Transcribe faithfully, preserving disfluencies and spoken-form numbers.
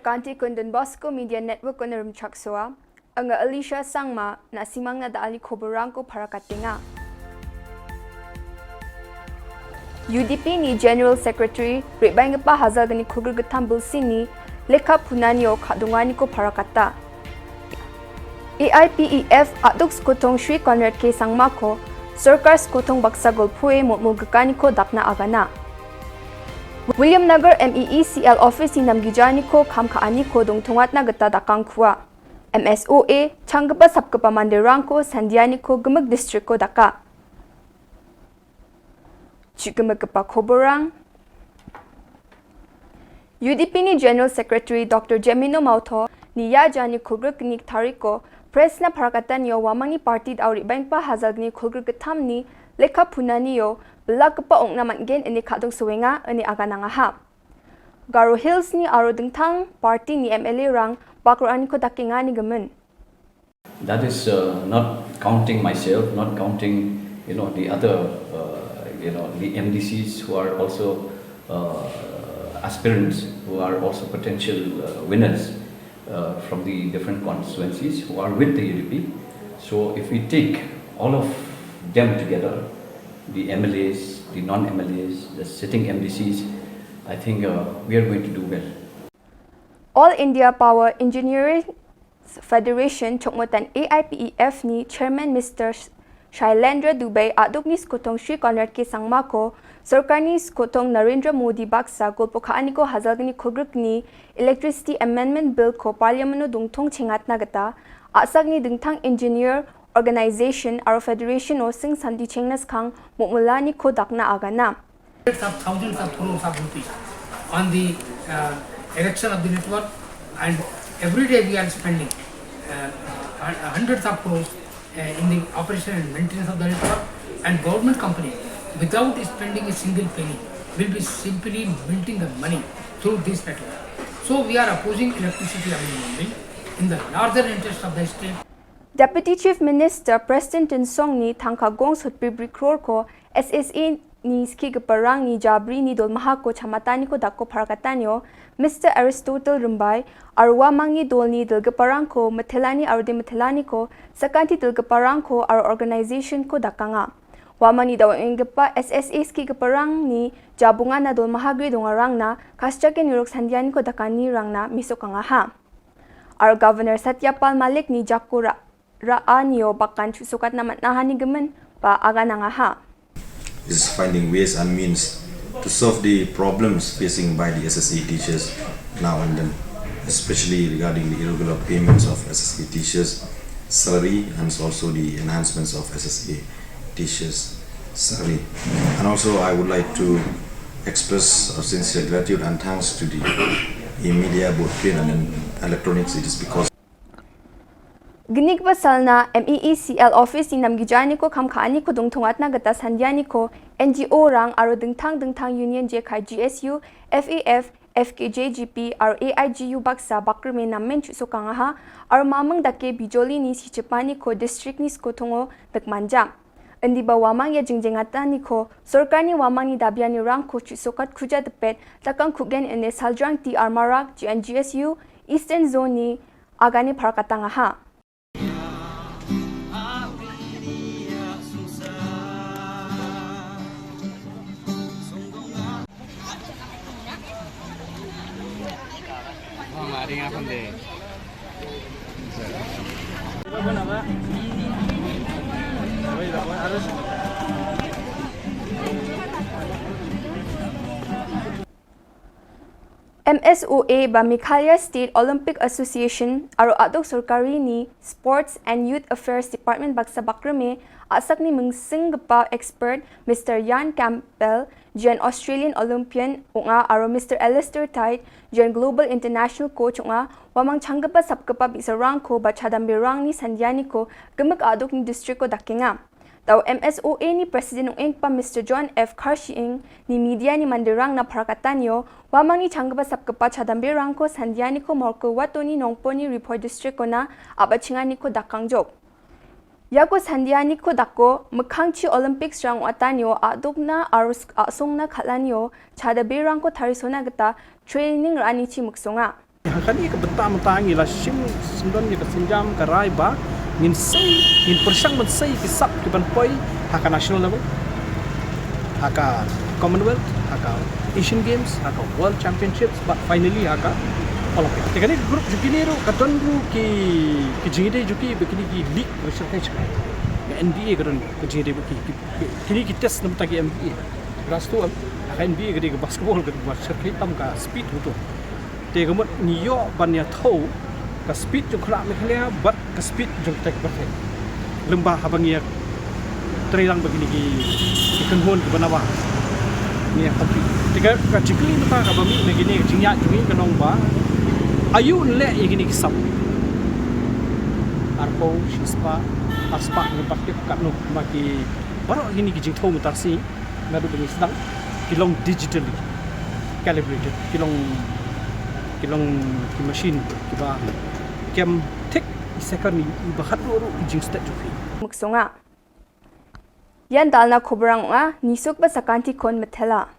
Kantikon Don Bosco Media Network-ona rimchaksoa. Anga Alicia Sangma, na·simangna da·alni koborrangko parakatenga. U D P-ni General Secretary re·baenggipa Hajalgni Kolgrik Gittam Bilsini lekka punanio ka·donganiko parakata. A I P E F a·dok skotong Shri Conrad K Sangmako sorkar skotong baksa golpoe motmolgrikaniko dakna agana. Williamnagar M E E C L office-ni namgijaniko kam ka·aniko dongtongatna gita dakangkua. M S O A changgipa sapgipa manderangko sandianiko gimik district-ko daka. Chu·gimikgipa koborrang. U D P-ni General Secretary Doctor Jemino Mauto ni ia jani kolgrikni tariko press-na parakatanio uamangni party da·o re·baenggipa Hajalgni Kolgrik Gittamni lekka punanio bilakgipa ong·na man·gen ine ka·dongsoenga ine aganangaha. Garo Hills-ni aro dingtang party-ni M L A-rang bakro·aniko dakenga ine gimin. That is uh, not counting myself, not counting you know the other uh, you know the M D Cs who are also uh, aspirants, who are also potential uh, winners uh, from the different constituencies who are with the U D P. So if we take all of them together, the M L As, the non-M L As, the sitting M D Cs, I think uh, we are going to do well. All India Power Engineering Federation chokmotan A I P E F-ni Chairman Mister Sh-, Shailendra Dubey a·dokni skotong Shri Conrad K Sangmako sorkarni skotong Narendra Modi baksa golpo ka·aniko Hajalgni Kolgrikni Electricity Amendment Bill-ko Parliament-o dongtong chengatna gita a·sakni dingtang engineer, organization aro federation-o sing santi chengna skang motmolaniko dakna agana. Hundreds of thousands of crores of rupees on the uh, erection of the network, and every day we are spending uh, hun- hundreds of crores uh, in the operation and maintenance of the network, and government company, without spending a single penny, will be simply minting the money through this network. So we are opposing electricity amendment bill in the larger interest of the state. Deputy Chief Minister Prestone Tynsong-ni tangka gong sotbribri crore-ko S S A-ni skigiparangni jabrini dolmahako chamataniko dako parakatanio Mister Aristotle Rimbai aro uamangni dolni dilgiparangko mitelani aro demitelaniko sakanti dilgiparangko aro organization-ko dakanga. Uamangni da·o ong·enggipa S S A skigiparangni jabongana dolmahagri dongarangna kasjake nirok sandianiko dakanirangna mesokangaha. Aro Governor Satya Pal Malik-ni jako ra- ra·anio bakan chu·sokatna man·ahani gimin ba aganangaha. Is finding ways and means to solve the problems facing by the S S A teachers now and then, especially regarding the irregular payments of S S A teachers' salary and also the enhancements of S S A teachers' salary. And also, I would like to express our sincere gratitude and thanks to the media, both print and electronics. It is because Gnigipa salna M E E C L office-ni namgijaniko kam ka·aniko dongtongatna gita sandianiko N G O-rang aro dingtang dingtang union jekai G S U, F A F, F K J G P aro A I G U baksa bakrime namen chu·sokangaha aro maming dake bijolini sichipaniko district-ni skotongo nikmanja. Indiba uamang ia jingjengataniko sorkarni uamangni dabianirangko chu·sokat kuja dipet dakang ku·gen ine Saljrang T R Marak, G N G S U, Eastern Zone-ni agane parakatangaha. M S O A ba Meghalaya State Olympic Association aro a·dok sorkarini Sports and Youth Affairs Department baksa bakrime a·sakni mingsinggipa expert Mister Ian Campbell, Jen Australian Olympian ong·a aro Mister Alistair Tide, Jen Global International Coach ong·a, uamang changgipa sapgipa bi·sarangko ba chadamberangni sandianiko gimik a·dokni district-o dakenga. Da·o M S O A-ni President ong·enggipa Mister John F Karshiing-ni media-ni manderangna parakatanio, uamangni changgipa sapgipa chadamberangko sandianiko morko watoni nongponi report district-ona a·bachenganiko dakangjok. Iako sandianiko dako, mikkangchi Olympics-rang ong·atanio a·dokna aro sk-, a·songna kal·anio chadaberangko tarisona gita training ra·anichi miksonga. Hangkani ka bynta mynta ngi la shim sindon ngi ka sinjam ka rai ba ngin sei, ngin pyrshang mynsei ki sap ki ban poi ha ka national level, ha ka Commonwealth, ha ka Asian Games, ha ka World Championships, but finally ha ka Olympic. Te kani ka group jukini ru ka don ru ki, ki jingide juki ba kini ki league ba shirkai chikai. Ka N B A ka don ka jingide ba ki, ki, ki, kini ki test namta ki N B A. Grastu am, ha ka N B A ka di ka basketball ka ba shirkai tam ka speed buto. Te ka mut ngi yo ban ya thau, ka speed jong khana Meghalaya, but ka speed jong tek ba thai. Lymba habang ya trai lang ba kini ki, ki kynhun ki banawa. Ni ya tapi. Te ka, ka jikli mata ka ba mi na kini jingya jong ngi ka nong ba. Ayu nle ya kini ki sap. Arpau, shispa, arspa, ni bakti ka no ma ki. Baroh kini ki jingthau mutar si, nadu ba ngi sedang, ki long digitally calibrated, ki long, ki long, ki machine, ki ba kem thik i second ni, i ba khat ru ru i jing state joki. Miksonga. Ian dalna koborang ong·a, nisuk ba sakantikon mitela.